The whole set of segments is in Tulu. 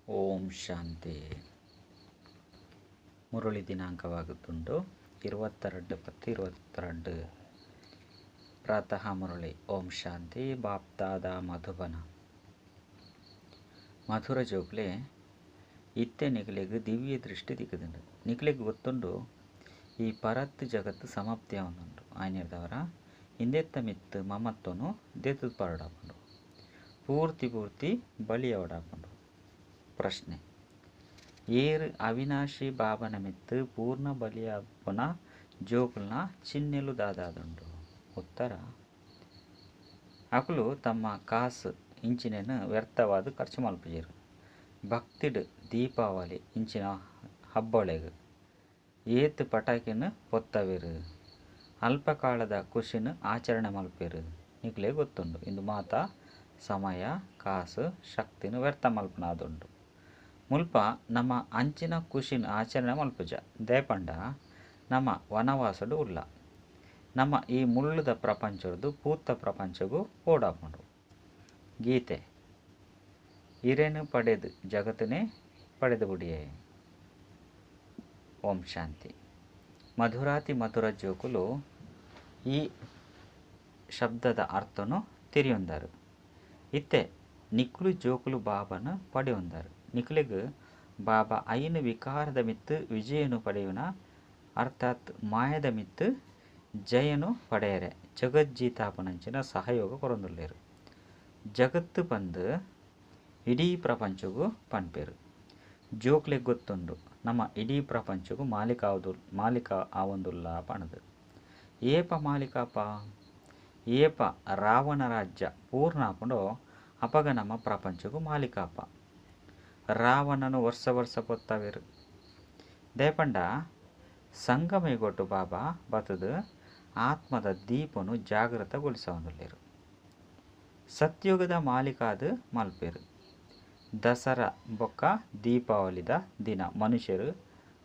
ಓಂ ಶಾಂತಿ. ಮುರಳಿ ದಿನಾಂಕವಾಗುತ್ತುಂಡು 22/10/22. ಪ್ರಾತಃ ಮುರಳಿ. ಓಂ ಶಾಂತಿ. ಬಾಪ್ದಾದ ಮಧುಬನ. ಮಧುರ ಜೋಕ್ಲೆ ಇತ್ತೆ ನಿಕಲೆಗ್ ದಿವ್ಯ ದೃಷ್ಟಿ ದಿಕ್ಕುದುಂಡು. ನಿಕಲೆಗ್ ಗೊತ್ತುಂಡು ಈ ಪರತ್ ಜಗತ್ತು ಸಮಾಪ್ತಿ ಆವೊಂದುಂಡು. ಆಯ್ನಿರ್ದವರ ಇಂದೆತ್ತ ಮಿತ್ತು ಮಮತ್ವನು ದೇತುದ್ ಪಾರಡಾಪುಂಡು, ಪೂರ್ತಿ ಪೂರ್ತಿ ಬಲಿಯವಡಾಪುಂಡು. ಪ್ರಶ್ನೆ: ಏರ್ ಅವಿನಾಶಿ ಬಾಬನ ಮಿತ್ತು ಪೂರ್ಣ ಬಲಿಯಾಪುನ ಜೋಕುಲ್ನ ಚಿಹ್ನೆಲು ದಾದಾದುಂಡು? ಉತ್ತರ: ಅಕುಲು ತಮ್ಮ ಕಾಸು ಇಂಚಿನೆನ್ ವ್ಯರ್ಥವಾದ್ ಖರ್ಚು ಮಲ್ಪುಜೆರ್. ಭಕ್ತಿಡ್ ದೀಪಾವಳಿ ಇಂಚಿನ ಹಬ್ಬೊಳೆಗ್ ಏತ್ ಪಟಾಕಿನ್ ಪೊತ್ತವೆರ್, ಅಲ್ಪಕಾಲದ ಖುಷಿನ್ ಆಚರಣೆ ಮಲ್ಪುವೆರ್ ನಿಕಲೆಗ್ ಗೊತ್ತುಂಡು. ಇಂದು ಮಾತ ಸಮಯ, ಕಾಸು, ಶಕ್ತಿನ್ ವ್ಯರ್ಥ ಮಲ್ಪುನಾದುಂಡು. ಮುಲ್ಪ ನಮ ಅಂಚಿನ ಖುಷಿನ್ ಆಚರಣೆ ಮಲ್ಪುಜ. ದಾಯೆ ಪಂಡ ನಮ ವನವಾಸಡ್ ಉಲ್ಲ. ನಮ ಈ ಮುಳ್ಳುದ ಪ್ರಪಂಚೊರ್ದು ಪೂತ ಪ್ರಪಂಚೊಗು ಪೋಡಾಪುಂಡು. ಗೀತೆ: ಇರೆನ್ ಪಡೆದು ಜಗತ್ತನೇ ಪಡೆದು ಬುಡಿಯೆ. ಓಂ ಶಾಂತಿ. ಮಧುರಾತಿ ಮಧುರ ಜೋಕುಲು ಈ ಶಬ್ದದ ಅರ್ಥನು ತಿರಿಯೊಂದರು. ಇತ್ತೆ ನಿಕುಲು ಜೋಕುಲು ಬಾಬನ ಪಡೆಯೊಂದರು. ನಿಕುಲೆಗ್ ಬಾಬಾ ಐನು ವಿಕಾರದ ಮಿತ್ತು ವಿಜಯನು ಪಡೆಯುನ, ಅರ್ಥಾತ್ ಮಾಯದ ಮಿತ್ತು ಜಯನು ಪಡೆಯರೆ ಜಗಜ್ಜೀತಾಪನಂಚಿನ ಸಹಯೋಗ ಕೊರೊಂದುಲ್ಲೆರು. ಜಗತ್ತು ಪಂದು ಇಡೀ ಪ್ರಪಂಚಗು ಪನ್ಪೆರು. ಜೋಕ್ಲೆಗ್ ಗೊತ್ತುಂಡು ನಮ್ಮ ಇಡೀ ಪ್ರಪಂಚಗು ಮಾಲೀಕ ಮಾಲೀಕ ಆವೊಂದುಲ್ಲ ಪಣದು. ಏಪ ಮಾಲೀಕಪ್ಪ? ಏಪ ರಾವಣ ರಾಜ್ಯ ಪೂರ್ಣ ಆಪುಂಡೋ ಅಪಗ ನಮ್ಮ ಪ್ರಪಂಚಗು ಮಾಲೀಕಪ್ಪ. ರಾವಣನು ವರ್ಷ ವರ್ಷ ಪೊತ್ತವೆರು. ದಾಯೆಪಂಡ ಸಂಗಮಯುಗೊಟ್ಟು ಬಾಬಾ ಬತ್ತದು ಆತ್ಮದ ದೀಪನು ಜಾಗೃತಗೊಳಿಸವೊಂದುಲ್ಲೆರು. ಸತ್ಯುಗದ ಮಾಲೀಕಾದ ಮಲ್ಪೆರು. ದಸರಾ ಬೊಕ್ಕ ದೀಪಾವಳಿದ ದಿನ ಮನುಷ್ಯರು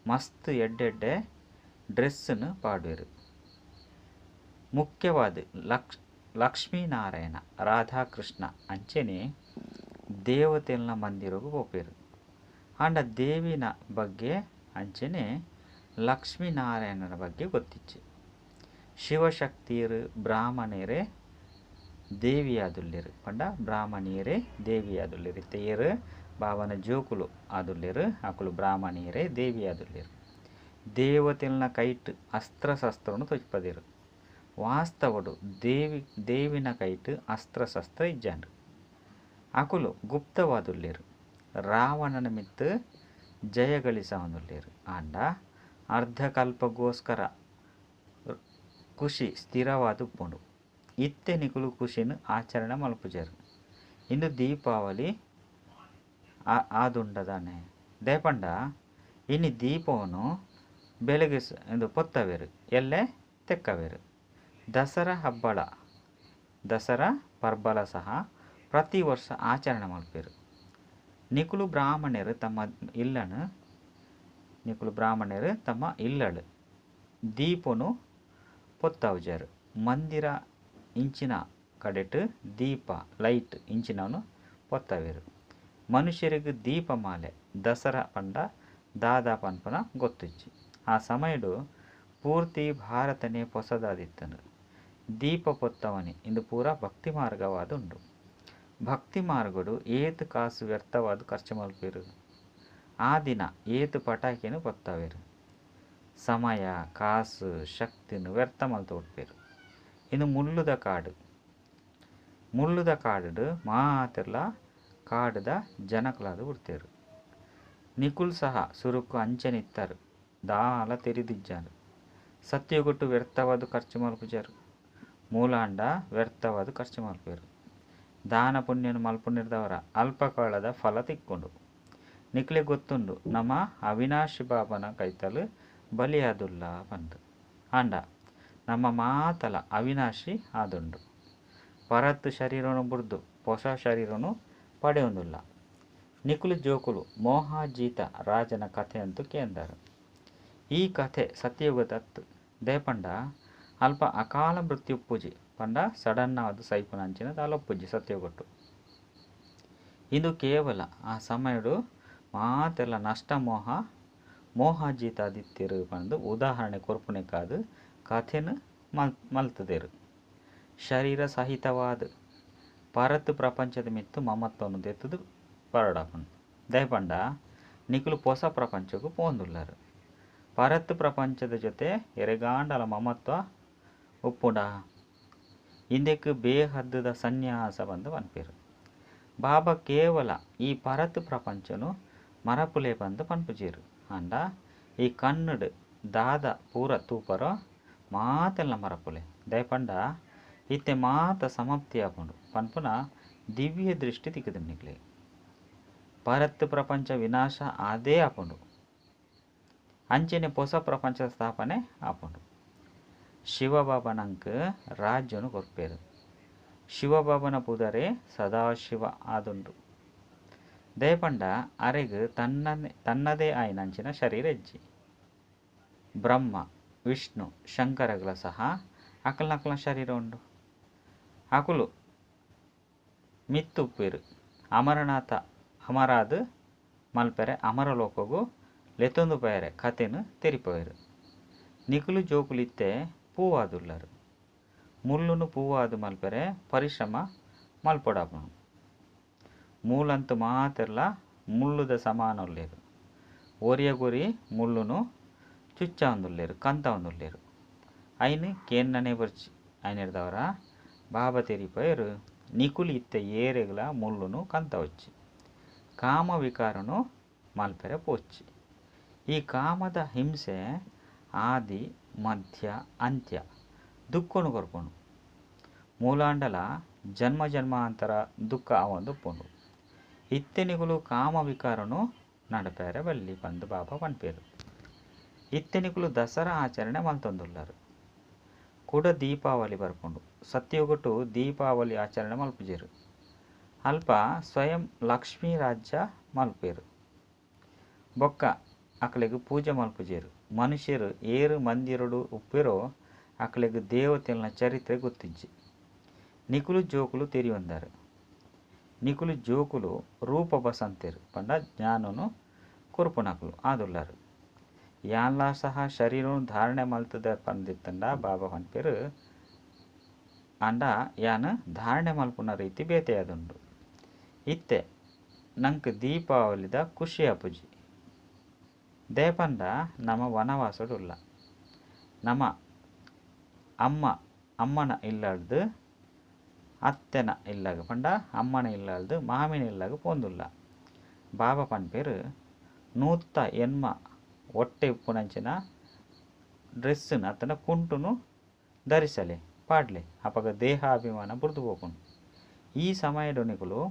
ಮಸ್ತ್ ಎಡ್ಡೆಡ್ಡೆ ಡ್ರೆಸ್ಸನ್ನು ಪಾಡುವೆರು. ಮುಖ್ಯವಾದ ಲಕ್ಷ್ಮೀನಾರಾಯಣ ರಾಧಾಕೃಷ್ಣ ಅಂಚೆನೆ ದೇವತೆಲ್ನ ಮಂದಿರಗು ಪೋಪೆರು. ಆಂಡ ದೇವಿನ ಬಗ್ಗೆ ಅಂಚೆನೆ ಲಕ್ಷ್ಮೀನಾರಾಯಣನ ಬಗ್ಗೆ ಗೊತ್ತಿಚ್ಚಿ. ಶಿವಶಕ್ತಿಯರು ಬ್ರಾಹ್ಮಣರೇ ದೇವಿಯಾದುಲ್ಲೆರು. ಪಂಡ ಬ್ರಾಹ್ಮಣಿಯರೇ ದೇವಿಯಾದುಲ್ಲೆರು. ಇತ್ತೆಯರು ಬಾಬನ ಜೋಕುಲು ಆದುಲ್ಲೆರು, ಅಕುಲು ಬ್ರಾಹ್ಮಣಿಯರೇ ದೇವಿಯಾದುಲ್ಲೆರು. ದೇವತೆಲ್ನ ಕೈಟ್ ಅಸ್ತ್ರಶಸ್ತ್ರನು ತೊಚ್ಪದೆರು. ವಾಸ್ತವಡು ದೇವಿನ ಕೈಟ್ ಅಸ್ತ್ರಶಸ್ತ್ರ ಇಜ್ಜಾಂಡು. ಅಕುಲು ಗುಪ್ತವಾದುಲ್ಲೆರು. ರಾವಣನ ಮಿತ್ತು ಜಯಗಳಿಸವೊಂದುಲ್ಲೆರು. ಆಂಡ ಅರ್ಧಕಲ್ಪಗೋಸ್ಕರ ಖುಷಿ ಸ್ಥಿರವಾದ ಉಪ್ಪುಂಡು. ಇತ್ತೆ ನಿಕುಲು ಖುಷಿನ್ ಆಚರಣೆ ಮಲ್ಪುಜೆರು. ಇಂದು ದೀಪಾವಳಿ ಆದುಂಡದಾನೆ. ದಾಯೆಪಂಡ ಇನಿ ದೀಪವನ್ನು ಬೆಳಗ್ಗೆ ಇಂದು ಪೊತ್ತವೆರು, ಎಲ್ಲೆ ತೆಕ್ಕವೆರು. ದಸರಾ ಹಬ್ಬಳ ದಸರಾ ಪರ್ಬಲ ಸಹ ಪ್ರತಿ ವರ್ಷ ಆಚರಣೆ ಮಲ್ಪೆರು. ನಿಕುಲು ಬ್ರಾಹ್ಮಣರು ತಮ್ಮ ಇಲ್ಲನು ನಿಕುಲು ಬ್ರಾಹ್ಮಣರು ತಮ್ಮ ಇಲ್ಲಳು ದೀಪನು ಪೊತ್ತವುಜರು. ಮಂದಿರ ಇಂಚಿನ ಕಡೆಟ್ ದೀಪ ಲೈಟ್ ಇಂಚಿನವನು ಪೊತ್ತವೆರು. ಮನುಷ್ಯರಿಗೆ ದೀಪಮಾಲೆ ದಸರಾ ಪಂಡ ದಾದಾ ಪನ್ಪನ ಗೊತ್ತಿಜ್ಜಿ. ಆ ಸಮಯಡು ಪೂರ್ತಿ ಭಾರತನೇ ಪೊಸದಾದಿತ್ತನು. ದೀಪ ಪೊತ್ತವನಿ ಇಂದು ಪೂರ ಭಕ್ತಿ ಮಾರ್ಗವಾದುಂಡು. ಭಕ್ತಿ ಮಾರ್ಗಡು ಏತ್ ಕಾಸು ವ್ಯರ್ಥವಾದ ಖರ್ಚು ಮಲ್ಪೆರು. ಆ ದಿನ ಏತ್ ಪಟಾಕಿನ ಪೊತ್ತವೆರು. ಸಮಯ ಕಾಸು ಶಕ್ತಿನ ವ್ಯರ್ಥ ಮಲ್ತು ಉಟ್ಪೆರು. ಇನ್ನು ಮುಳ್ಳುದ ಕಾಡು. ಮುಳ್ಳುದ ಕಾಡು ಮಾತೆರ್ಲ ಕಾಡುದ ಜನಕುಲಾದ ಬಿಡ್ತೇರು. ನಿಕುಲ್ ಸಹ ಸುರುಕು ಅಂಚೆನಿತ್ತರು ದಾಲ ತೆರಿದಿಜ್ಜಾರು. ಸತ್ಯಗೊಟ್ಟು ವ್ಯರ್ಥವಾದ ಖರ್ಚು ಮಲ್ಪುಜರು. ಮೂಲಾಂಡ ವ್ಯರ್ಥವಾದ ಖರ್ಚು ಮಲ್ಪೆರು. ದಾನ ಪುಣ್ಯನು ಮಲ್ಪುನಿರ್ದವರ ಅಲ್ಪಕಾಲದ ಫಲ ತಿಕ್ಕೊಂಡು. ನಿಕ್ಲೆ ಗೊತ್ತುಂಡು ನಮ್ಮ ಅವಿನಾಶಿ ಬಾಬನ ಕೈತಲು ಬಲಿಯಾದುಲ್ಲ ಪಂದು. ಆಂಡ ನಮ್ಮ ಮಾತಲ ಅವಿನಾಶಿ ಆದುಂಡು. ಪರತ್ ಶರೀರನು ಬುಡ್ದು ಹೊಸ ಶರೀರನು ಪಡೆಯೊಂದುಲ್ಲ. ನಿಕುಲು ಜೋಕುಲು ಮೋಹಾಜೀತ ರಾಜನ ಕಥೆ ಅಂತೂ ಕೇಂದರು. ಈ ಕಥೆ ಸತ್ಯಯುಗದತ್ತು. ದಾಯೆಪಂಡ ಅಲ್ಪ ಅಕಾಲ ಮೃತ್ಯು ಪೂಜೆ ಪಂಡ ಸಡನ್ ಆದ ಸೈಪುನ ಅಂಚಿನ ದಾಲ ಪೂಜೆ ಸತ್ಯಯುಗಟ್ಟು. ಇಂದು ಕೇವಲ ಆ ಸಮಯಡು ಮಾತೆಲ್ಲ ನಷ್ಟ ಮೋಹ ಮೋಹಜೀತಾದಿತ್ಯರು ಪಂದು ಉದಾಹರಣೆ ಕೊರ್ಪುನೆಕಾದ್ ಕಥೆನ್ ಮಲ್ತುದೆರ್. ಶರೀರ ಸಹಿತವಾದ ಪರತ್ ಪ್ರಪಂಚದ ಮಿತ್ತು ಮಮತ್ವನು ದೆತ್ತುದು ಪರಡಾಪುಂಡು. ದಯಪಂಡ ನಿಕುಲು ಪೊಸ ಪ್ರಪಂಚಕ್ಕೂ ಪೋಂದುಲ್ಲರು. ಪರತ್ ಪ್ರಪಂಚದ ಜೊತೆ ಎರೆಗಾಂಡಲ ಮಮತ್ವ ಉಪ್ಪುಂಡ ಇಂದೆಕ್ ಬೇಹದ್ದುದ ಸನ್ಯಾಸ ಬಂದು ಪನ್ಪೇರು. ಬಾಬಾ ಕೇವಲ ಈ ಪರತ್ ಪ್ರಪಂಚನು ಮರಪುಲೆ ಬಂದು ಪನ್ಪುಜೇರು. ಆಂಡ ಈ ಕಣ್ಣುಡು ದಾದ ಪೂರ ತೂಪರೋ ಮಾತೆಲ್ಲ ಮರಪುಲೆ. ದಯಪಂಡ ಇತ್ತೆ ಮಾತ ಸಮಾಪ್ತಿ ಆಪುಂಡು ಪನ್ಪುನ ದಿವ್ಯ ದೃಷ್ಟಿ ತಿಕ್ಕುದು ನಿಕ್ಲೆ. ಪರತ್ ಪ್ರಪಂಚ ವಿನಾಶ ಆದೇ ಆಪುಂಡು. ಅಂಚನೆ ಪೊಸ ಪ್ರಪಂಚ ಸ್ಥಾಪನೆ ಆಪುಂಡು. ಶಿವಬಾಬನಂಕ್ ರಾಜ್ಯನು ಕೊರ್ಪೇರು. ಶಿವಬಾಬನ ಪುದರೆ ಸದಾಶಿವ ಆದುಂಡು. ದಯಪಂಡ ಅರೆಗ್ ತನ್ನದೇ ಆಯಿನಂಚಿನ ಶರೀರ ಇಜ್ಜಿ. ಬ್ರಹ್ಮ ವಿಷ್ಣು ಶಂಕರಗಳ ಸಹ ಅಕಲ್ನಕಲ್ನ ಶರೀರ ಉಂಡು. ಅಕುಲು ಮಿತ್ತುಪ್ಪೇರು. ಅಮರನಾಥ ಅಮರಾದ್ ಮಲ್ಪೆರೆ ಅಮರಲೋಕಗು ಲೆತ್ತೊಂದು ಪೇರೆ ಕಥೆನು ತೆರಿಪವೇರು. ನಿಕುಲು ಜೋಕುಲಿತ್ತೆ ಪೂವಾದುಲ್ಲರು. ಮುಳ್ಳುನು ಪೂವಾದು ಮಲ್ಪೆರೆ ಪರಿಶ್ರಮ ಮಲ್ಪೊಡಾಪುಂಡು. ಮೂಲಂತು ಮಾತೆರ್ಲ ಮುಳ್ಳುದ ಸಮಾನೊಲ್ಲೇರು. ಒರಿಯಗೊರಿ ಮುಳ್ಳುನು ಚುಚ್ಚಾವಂದುಲ್ಲೇರು ಕಂತಾವಂದುಲ್ಲೇರು. ಐನು ಕೇನ್ನನೆ ಬರ್ಚಿ ಐನೆರ್ದವರ ಬಾಬಾ ತೆರಿಪವೇರು ನಿಕುಲು ಇತ್ತೆ ಏರೆಗ್ಲ ಮುಳ್ಳುನು ಕಂತವಚ್ಚಿ. ಕಾಮ ವಿಕಾರನು ಮಲ್ಪೆರೆ ಪೋಚಿ. ಈ ಕಾಮದ ಹಿಂಸೆ ಆದಿ ಮಧ್ಯ ಅಂತ್ಯ ದುಃಖನು ಕೊರ್ಪುಂಡು. ಮೂಲಾಂಡಲ ಜನ್ಮ ಜನ್ಮಾಂತರ ದುಃಖ ಆವಂದುಪ್ಪುಂಡು. ಇತ್ತೆ ನಿಕುಲು ಕಾಮ ವಿಕಾರನು ನಡಪೇರೆ ಬಲ್ಲಿ ಪಂದು ಬಾಬಾ ಪನ್ಪೇರು. ಇತ್ತೆ ನಿಕುಲು ದಸರಾ ಆಚರಣೆ ಮಲ್ತೊಂದುಲ್ಲರು. ಕುಡ ದೀಪಾವಳಿ ಬರ್ಪುಂಡು. ಸತ್ಯುಗಟು ದೀಪಾವಳಿ ಆಚರಣೆ ಮಲ್ಪುಜೇರು. ಅಲ್ಪ ಸ್ವಯಂ ಲಕ್ಷ್ಮೀ ರಾಜ್ಯ ಮಲ್ಪೇರು. ಬೊಕ್ಕ ಅಕಲೆಗ್ ಪೂಜೆ ಮಲ್ಪುಜೇರು. ಮನುಷ್ಯರು ಏರು ಮಂದಿರಡು ಉಪ್ಪೇರೋ ಅಕಲೆಗ್ ದೇವತೆಲ್ನ ಚರಿತ್ರೆ ಗೊತ್ತಿಜ್ಜಿ. ನಿಕುಲು ಜೋಕುಲು ತೆರಿಯೊಂದಾರು. ನಿಕುಲು ಜೋಕುಲು ರೂಪ ಬಸಂತೇರು ಪಂಡ ಜ್ಞಾನನು ಕೊರ್ಪುನಕುಲು ಆದುಲ್ಲರು. ಯಾನ್ಲ ಸಹ ಶರೀರನು ಧಾರಣೆ ಮಲ್ತದ ಪಂದಿತ್ತಂಡ ಬಾಬಾ ಪನ್ಪೇರು. ಆಂಡ ಯಾನ್ ಧಾರಣೆ ಮಲ್ಪುನ ರೀತಿ ಬೇತೆಯಾದುಂಡು. ಇತ್ತೆ ನಂಕ್ ದೀಪಾವಳಿದ ಖುಷಿ ಆಪುಜಿ. ದಯಪಂಡ ನಮ ವನವಾಸಡುಲ್ಲ. ನಮ ಅಮ್ಮ ಅಮ್ಮನ ಇಲ್ಲಡ್ದು ಅತ್ತೆನ ಇಲ್ಲಗ ಪಂಡ ಅಮ್ಮನ ಇಲ್ಲಡ್ದು ಮಾಮಿನ ಇಲ್ಲಗ ಪೋಂದುಲ್ಲ. ಬಾಬಾ ಪನ್ಪೇರು 108 ಒಟ್ಟೆ ಉಪ್ಪುನಂಚಿನ ಡ್ರೆಸ್ಸುನು ಅತ್ತನ ಕುಂಟುನು ಧರಿಸಲೆ ಪಾಡ್ಲೆ ಅಪಗ ದೇಹಾಭಿಮಾನ ಬುರ್ದು ಪೋಪುಂಡು. ಈ ಸಮಯಡು ನಿಕುಲು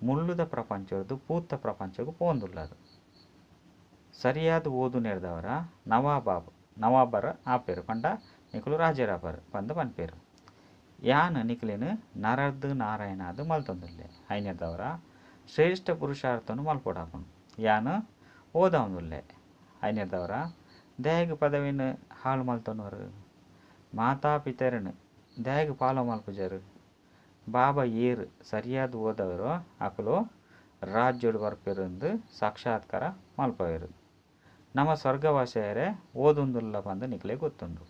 ಮುಳ್ಳುದ ಪ್ರಪಂಚಡ್ದು ಪೂತ ಪ್ರಪಂಚಕ್ಕೂ ಪೋಂದುಲ್ಲರು. ಸರಿಯಾದ ಓದು ನೆರ್ದವರ ನವಾಬರ ಆಪೇರು ಪಂಡ ನಿಕುಲು ರಾಜರಾಪರು ಪಂದು ಪನ್ಪೇರು. ಯಾನ್ ನಿಕುಲೇನು ನರರ್ದು ನಾರಾಯಣಾದು ಮಲ್ತೊಂದುಲ್ಲೆ. ಐನೆರ್ದವರ ಶ್ರೇಷ್ಠ ಪುರುಷಾರ್ಥನು ಮಲ್ಪೊಡಾಪುಂಡು. ಯಾನ್ ಓದಾವಂದುಲ್ಲೆ. ಐನೆರ್ದವರ ದಾಯೆಗ್ ಪದವಿನ ಹಾಳು ಮಲ್ತೊನರು. ಮಾತಾ ಪಿತರನು ದಾಯೆಗ್ ಪಾಲೋ ಮಲ್ಪುಜರು. ಬಾಬಾ ಏರು ಸರಿಯಾದ ಓದವರೋ ಅಕುಲು ರಾಜ್ಯೋಡು ಬರ್ಪೇರು ಸಾಕ್ಷಾತ್ಕಾರ ಮಲ್ಪವೇರು. ನಮ ಸ್ವರ್ಗವಾಸಿಯರೇ ಓದುಂದುಲ್ಲ ಪಂದು ನಿಕಲೆ ಗೊತ್ತುಂಡು.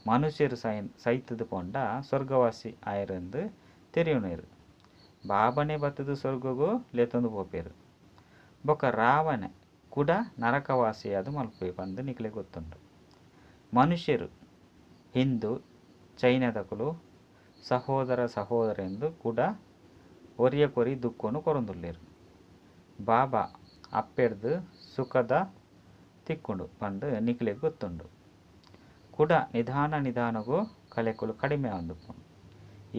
ಮನುಷ್ಯರು ಸೈತದ ಪೋಂಡ ಸ್ವರ್ಗವಾಸಿ ಆಯರಂದು ತೆರಿಯುನೇರು. ಬಾಬನೇ ಬತ್ತದು ಸ್ವರ್ಗಗೂ ಲೆತ್ತೊಂದು ಪೋಪೇರು. ಬೊಕ್ಕ ರಾವಣೆ ಕೂಡ ನರಕವಾಸಿಯಾದ ಮಲ್ಪೆ ಪಂದು ನಿಕಲೆ ಗೊತ್ತುಂಡು. ಮನುಷ್ಯರು ಹಿಂದೂ ಚೈನಾದಕುಲು ಸಹೋದರ ಸಹೋದರೆಂದು ಕೂಡ ಒರಿಯ ಕೊರಿ ದುಃಖನು ಕೊರೊಂದುಲ್ಲೇರು. ಬಾಬಾ ಅಪ್ಪೆರ್ದು ಸುಖದ ತಿಕ್ಕುಂಡು ಪಂದು ನಿಕಲೆ ಗೊತ್ತುಂಡು. ಕೂಡ ನಿಧಾನ ನಿಧಾನಗೂ ಕಲೆಕುಲು ಕಡಿಮೆ ಆವಂದುಪ್ಪುಂಡು.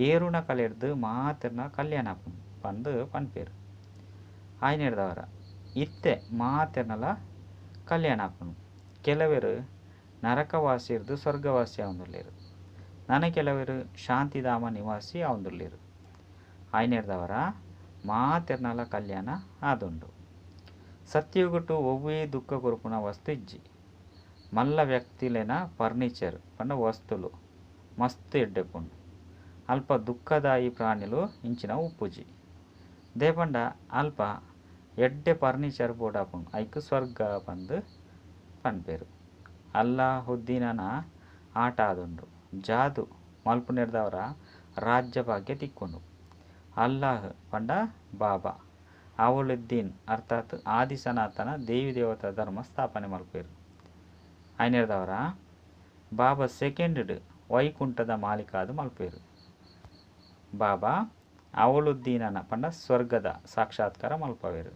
ಏರುನ ಕಲೆರ್ದು ಮಾತೆರ್ನ ಕಲ್ಯಾಣ ಆಪುಂಡು ಪಂದು ಪನ್ಪೇರು. ಆಯ್ನೆರ್ದವರ ಇತ್ತೆ ಮಾತೆರ್ನಲ ಕಲ್ಯಾಣ ಆಪುಂಡು. ಕೆಲವರು ನರಕವಾಸಿರ್ದು ಸ್ವರ್ಗವಾಸಿ ಆವಂದುಲ್ಲೇರು. ನನ ಕೆಲವರು ಶಾಂತಿಧಾಮ ನಿವಾಸಿ ಆವಂದುಲ್ಲೇರು. ಆಯ್ನೆರ್ದವರ ಮಾತೆರ್ನಲ ಕಲ್ಯಾಣ ಆದುಂಡು. ಸತ್ಯುಗಟು ಒವ್ವೇ ದುಃಖ ಕೊರ್ಪುನ ವಸ್ತು ಇಜ್ಜಿ. ಮಲ್ಲ ವ್ಯಕ್ತಿಲೇನ ಫರ್ನಿಚರ್ ಪಂಡ ವಸ್ತುಲು ಮಸ್ತ್ ಎಡ್ಡೆಪುಂಡು. ಅಲ್ಪ ದುಃಖದಾಯಿ ಪ್ರಾಣಿಲು ಇಂಚಿನ ಉಪ್ಪುಜಿ. ದೇಪಂಡ ಅಲ್ಪ ಎಡ್ಡೆ ಫರ್ನಿಚರ್ ಬೋಡಾಪುಂಡು ಐಕ್ ಸ್ವರ್ಗ ಪಂದ್ ಪನ್ಪೆರ್. ಅಲ್ಲಾಹುದ್ದೀನನ ಆಟ ಆದುಂಡು. ಜಾದು ಮಲ್ಪುನೆರ್ದಾವರ ರಾಜ್ಯ ಭಾಗ್ಯ ತಿಕ್ಕುಂಡು. ಅಲ್ಲಾಹ್ ಪಂಡ ಬಾಬಾ. ಅವಲುದ್ದೀನ್ ಅರ್ಥಾತ್ ಆದಿ ಸನಾತನ ದೇವಿ ದೇವತಾ ಧರ್ಮ ಸ್ಥಾಪನೆ ಮಲ್ಪುವೆರ್. ಐನೆರ್ದಾವರ ಬಾಬಾ ಸೆಕೆಂಡ್ ವೈಕುಂಠದ ಮಾಲೀಕ ಆದ್ ಮಲ್ಪುವೆರ್. ಬಾಬಾ ಅವಲುದ್ದೀನನ ಪಂಡ ಸ್ವರ್ಗದ ಸಾಕ್ಷಾತ್ಕಾರ ಮಲ್ಪವೆರ್.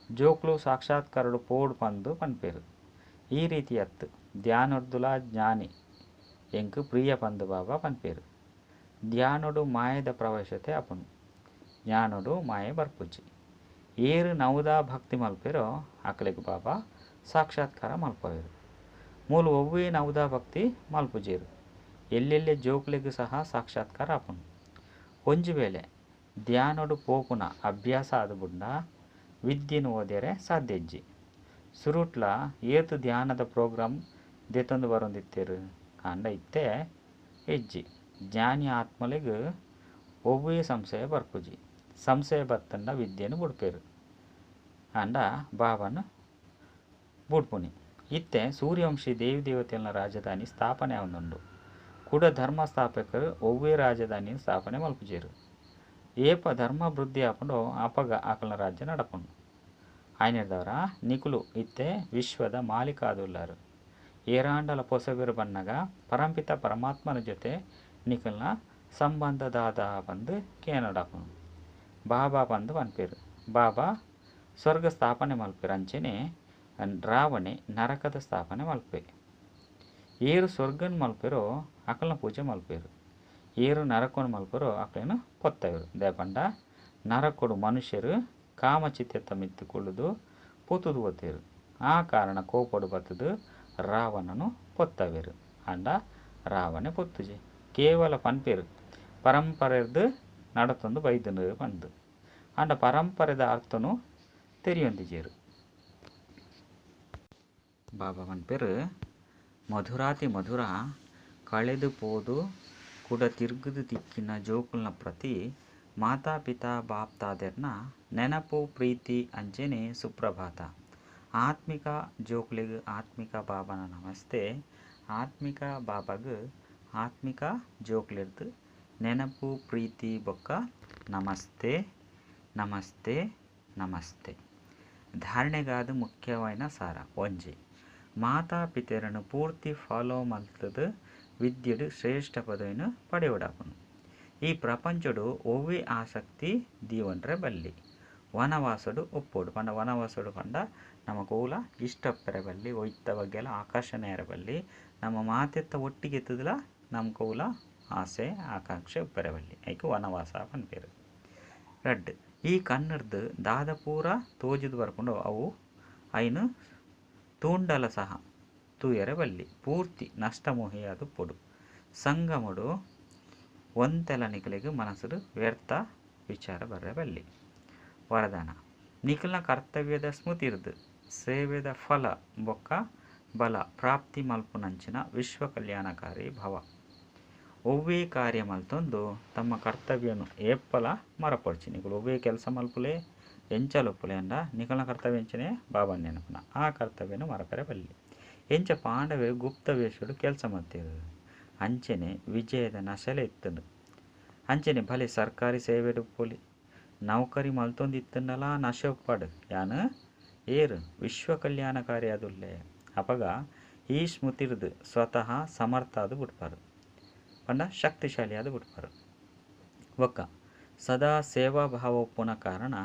ಜೋಕ್ಲು ಸಾಕ್ಷಾತ್ಕಾರಡು ಪೋಡ್ ಪಂದ್ ಪನ್ಪೆರ್. ಈ ರೀತಿ ಅತ್ತ್ ಧ್ಯಾನೊರ್ದುಲಾ ಜ್ಞಾನಿ ಎಂಕ್ ಪ್ರಿಯ ಪಂದ್ ಬಾಬಾ ಪನ್ಪೆರ್. ಧ್ಯಾನೊಡು ಮಾಯದ ಪ್ರವೇಶತೆ ಆಪುಂಡು. ಜ್ಞಾನೊಡು ಮಾಯೆ ಬರ್ಪುಜಿ. ಏರ್ ನವದಾ ಭಕ್ತಿ ಮಲ್ಪೆರೋ ಅಕ್ಲೆಗ್ ಬಾಬಾ ಸಾಕ್ಷಾತ್ಕಾರ ಮಲ್ಪವೆರ್. ಮೂಲು ಒವ್ವೇ ನವದಾ ಭಕ್ತಿ ಮಲ್ಪುಜೆರ್. ಎಲ್ಲೆಲ್ಲೆ ಜೋಕ್ಲೆಗ್ ಸಹ ಸಾಕ್ಷಾತ್ಕಾರ ಆಪುಂಡು. ಒಂಜಿ ವೇಳೆ ಧ್ಯಾನೊಡು ಪೋಪುನ ಅಭ್ಯಾಸ ಆದ್ ಬುಡ್ಂಡ ವಿದ್ಯೆನ್ ಓದೆರೆ ಸಾಧ್ಯ ಇಜ್ಜಿ. ಸುರುಟ್ಲ ಏತ್ ಧ್ಯಾನದ ಪ್ರೋಗ್ರಾಮ್ ದೆತೊಂದು ಬರೊಂದಿತ್ತೆರ್ ಆಂಡ ಇತ್ತೆ ಇಜ್ಜಿ. ಜ್ಞಾನಿ ಆತ್ಮಲೆಗ್ ಒವ್ವೇ ಸಂಶಯ ಬರ್ಪುಜಿ. ಸಂಶಯ ಬತ್ತಂಡ ವಿದ್ಯೆನ್ ಬುಡ್ಪೆರ್. ಆಂಡ ಬಾಬಾನ ಬುಡ್ಪುನಿ. ಇತ್ತೆ ಸೂರ್ಯವಂಶಿ ದೇವಿ ದೇವತೆಲ್ನ ರಾಜಧಾನಿ ಸ್ಥಾಪನೆ ಆವೊಂದುಂಡು. ಕುಡ ಧರ್ಮ ಸ್ಥಾಪಕರು ಒವ್ವೇ ರಾಜಧಾನಿನ್ ಸ್ಥಾಪನೆ ಮಲ್ಪುಜೆರ್. ಏಪ ಧರ್ಮ ವೃದ್ಧಿ ಆಪುಂಡೋ ಅಪಗ ಅಕಲ್ನ ರಾಜ್ಯ ನಡಪುಂಡು. ಆಯ್ನೆರ್ದಾವರ ನಿಕುಲು ಇತ್ತೆ ವಿಶ್ವದ ಮಾಲೀಕ ಆದುಲ್ಲರ್. ಏರಾಂಡಲ ಪೊಸಬೆರ್ ಬನ್ನಗ ಪರಂಪಿತ ಪರಮಾತ್ಮನ ಜೊತೆ ನಿಕಲ್ನ ಸಂಬಂಧ ದಾದ ಪಂದ್ ಕೇನೊಡಾಪುಂಡು. ಬಾಬಾ ಪಂದ್ ಪನ್ಪೆರ್. ಬಾಬಾ ಸ್ವರ್ಗ ಸ್ಥಾಪನೆ ಮಲ್ಪೆರ್. ಅಂಚೆನೆ ರಾವಣೆ ನರಕದ ಸ್ಥಾಪನೆ ಮಲ್ಪೆ. ಏರ್ ಸ್ವರ್ಗನ್ ಮಲ್ಪೆರೋ ಅಕಲ್ನ ಪೂಜೆ ಮಲ್ಪೆರ್. ಏರ್ ನರಕನ್ ಮಲ್ಪೆರೋ ಅಕ್ಲೆನ್ ಪೊತ್ತವೆರ್. ದಾಯೆ ನರಕೊಡು ಮನುಷ್ಯರು ಕಾಮಚಿತ್ತೆತ್ತ ಮಿತ್ತ್ ಕುಲ್ಲುದು ಪೊತುದು ಪೋತೆರ್. ಆ ಕಾರಣ ಕೋಪೊಡು ಬತ್ತುದು ರಾವಣನು ಪೊತ್ತವೆರ್. ಆಂಡ ರಾವಣೆ ಪೊತ್ತುಜೆ. ಕೇವಲ ಪನ್ಪೆರ್ ಪರಂಪರೆರ್ದ್ ನಡತೊಂದು ಬೈದುಂಡು ಪಂದ್. ಆಂಡ ಪರಂಪರೆದ ಅರ್ಥನು ತೆರಿಯೊಂದಿಜೆರ್. ಬಾಬಾ ಪನ್ಪೆರ್ ಮಧುರಾತಿ ಮಧುರ ಕಳೆದು ಪೋದು ಕುಡ ತಿರ್ಗುದು ತಿಕ್ಕಿನ ಜೋಕುಲ್ನ ಪ್ರತಿ ಮಾತಾ ಪಿತಾ ಬಾಪ್ ದಾದೆರ್ನ ನೆನಪು ಪ್ರೀತಿ ಅಂಚೆನೆ ಸುಪ್ರಭಾತ. ಆತ್ಮಿಕ ಜೋಕುಲೆಗ್ ಆತ್ಮಿಕ ಬಾಬಾನ ನಮಸ್ತೆ. ಆತ್ಮಿಕ ಬಾಬಾಗ್ ಆತ್ಮಿಕ ಜೋಕುಲೆರ್ದ್ ನೆನಪು ಪ್ರೀತಿ ಬೊಕ್ಕ ನಮಸ್ತೆ ನಮಸ್ತೆ ನಮಸ್ತೆ. ಧಾರಣೆಗಾದ್ ಮುಖ್ಯವಾಯಿನ ಸಾರ ಒಂಜಿ. ಮಾತಾ ಪಿತೆರನು ಪೂರ್ತಿ ಫಾಲೋ ಮಲ್ತುದು ವಿದ್ಯೆಡ್ ಶ್ರೇಷ್ಠ ಪದವಿನ್ ಪಡೆಯೊಡಾಪುಂಡು. ಈ ಪ್ರಪಂಚಡು ಒವ್ವೇ ಆಸಕ್ತಿ ದೀವೊನ್ರೆ ಬಲ್ಲಿ. ವನವಾಸಡು ಉಪ್ಪೊಡು ಪಂಡ ವನವಾಸಡು ಪಂಡ ನಮಕ್ ಒವ್ಲ ಇಷ್ಟ ಉಪ್ಪೆರೆ ಬಲ್ಲಿ, ಒಯ್ತ ಬಗ್ಗೆಲ ಆಕರ್ಷಣೆ ಆಯೆರೆ ಬಲ್ಲಿ, ನಮ್ಮ ಮಾತೆತ್ತ ಒಟ್ಟಿಗೆ ಇತ್ತುದುಲ ನಮಕ್ ಒವ್ಲ ಆಸೆ ಆಕಾಂಕ್ಷೆ ಉಪ್ಪೆರೆ ಬಲ್ಲಿ. ಐಕ್ ವನವಾಸ ಪನ್ಪೆರ್. ರಡ್ಡ್ ಈ ಕಣ್ಣುರ್ದು ದಾದ ಪೂರ ತೋಜುದು ಬರ್ಪುಂಡೋ ಅವು ಐನ್ ತೂಂಡಲ ಸಹ ತೂಯೆರೆ ಬಲ್ಲಿ. ಪೂರ್ತಿ ನಷ್ಟ ಮೋಹಿಯಾದ್ ಉಪ್ಪೊಡು. ಸಂಗಮಡು ಒಂತೆಲ ನಿಕಲೆಗ್ ಮನಸ್ಸುಡು ವ್ಯರ್ಥ ವಿಚಾರ ಬರ್ರೆ ಬಲ್ಲಿ. ವರದಾನ ನಿಕಲ್ನ ಕರ್ತವ್ಯದ ಸ್ಮೃತಿರ್ದ್ ಸೇವೆದ ಫಲ ಬೊಕ್ಕ ಬಲ ಪ್ರಾಪ್ತಿ ಮಲ್ಪುನಂಚಿನ ವಿಶ್ವ ಕಲ್ಯಾಣಕಾರಿ ಭವ. ಒವ್ವೇ ಕಾರ್ಯ ಮಲ್ತೊಂದು ತಮ್ಮ ಕರ್ತವ್ಯನು ಏಪಲ ಮರಪೊಡ್ಚಿ. ನಿಕುಲು ಒವ್ವೇ ಕೆಲಸ ಮಲ್ಪುಲೆ ಎಂಚಲ ಉಪ್ಪುಲೆ ಅಂಡ ನಿಕಲ್ನ ಕರ್ತವ್ಯ ಎಂಚನೆ ಬಾಬಾ ನೆನಪುನ ಆ ಕರ್ತವ್ಯನು ಮರಪೆರೆ ಬಲ್ಲಿ. ಎಂಚ ಪಾಂಡವೆರ್ ಗುಪ್ತ ವೇಷಡು ಕೆಲಸ ಮಲ್ತೆರ್. ಅಂಚೆನೆ ವಿಜಯದ ನಶೆಲೆ ಇತ್ತುಂಡು. ಅಂಚೆನೆ ಭಲೆ ಸರ್ಕಾರಿ ಸೇವೆಡ್ ಉಪ್ಪೊಲಿ ನೌಕರಿ ಮಲ್ತೊಂದಿತ್ತುಂಡಲ ನಶೆ ಉಪ್ಪಡ್ ಯಾನ್ ಏರ್ ವಿಶ್ವ ಕಲ್ಯಾಣಕಾರಿ ಆದುಲ್ಲೆ. ಅಪಗ ಈ ಸ್ಮೃತಿರ್ದ್ ಸ್ವತಃ ಸಮರ್ಥ ಆದ್ ಬುಡ್ಪರ್. ಪಂಡ ಶಕ್ತಿಶಾಲಿ ಆದ್ ಬುಡ್ಪರ್. ಬೊಕ್ಕ ಸದಾ ಸೇವಾ ಭಾವ ಉಪ್ಪುನ ಕಾರಣ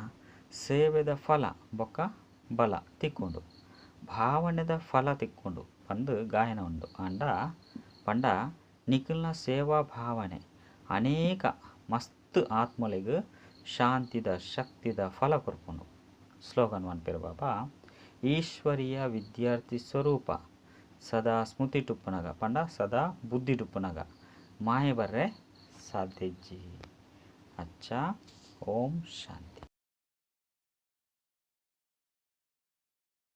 ಸೇವೆದ ಫಲ ಬೊಕ್ಕ ಬಲ ತಿಕ್ಕುಂಡು. ಭಾವನೆದ ಫಲ ತಿಕ್ಕುಂಡು ಪಂದ್ ಗಾಯನ ಉಂಡು. ಆಂಡ ಪಂಡ ನಿಕಲ್ನ ಸೇವಾ ಭಾವನೆ ಅನೇಕ ಮಸ್ತ್ ಆತ್ಮಲೆಗ್ ಶಾಂತಿದ ಶಕ್ತಿದ ಫಲ ಕೊರ್ಪುಂಡು. ಸ್ಲೋಗನ್ ಪನ್ಪೆರ್ ಬಾಬಾ ಈಶ್ವರೀಯ ವಿದ್ಯಾರ್ಥಿ ಸ್ವರೂಪ ಸದಾ ಸ್ಮೃತಿ ಉಪ್ಪುನಗ ಪಂಡ ಸದಾ ಬುದ್ಧಿ ಉಪ್ಪುನಗ ಮಾಯೆ ಬರ್ರೆ ಸಾಧ್ಯ ಇಜ್ಜಿ. ಅಚ್ಚಾ ಓಂ ಶಾಂತಿ.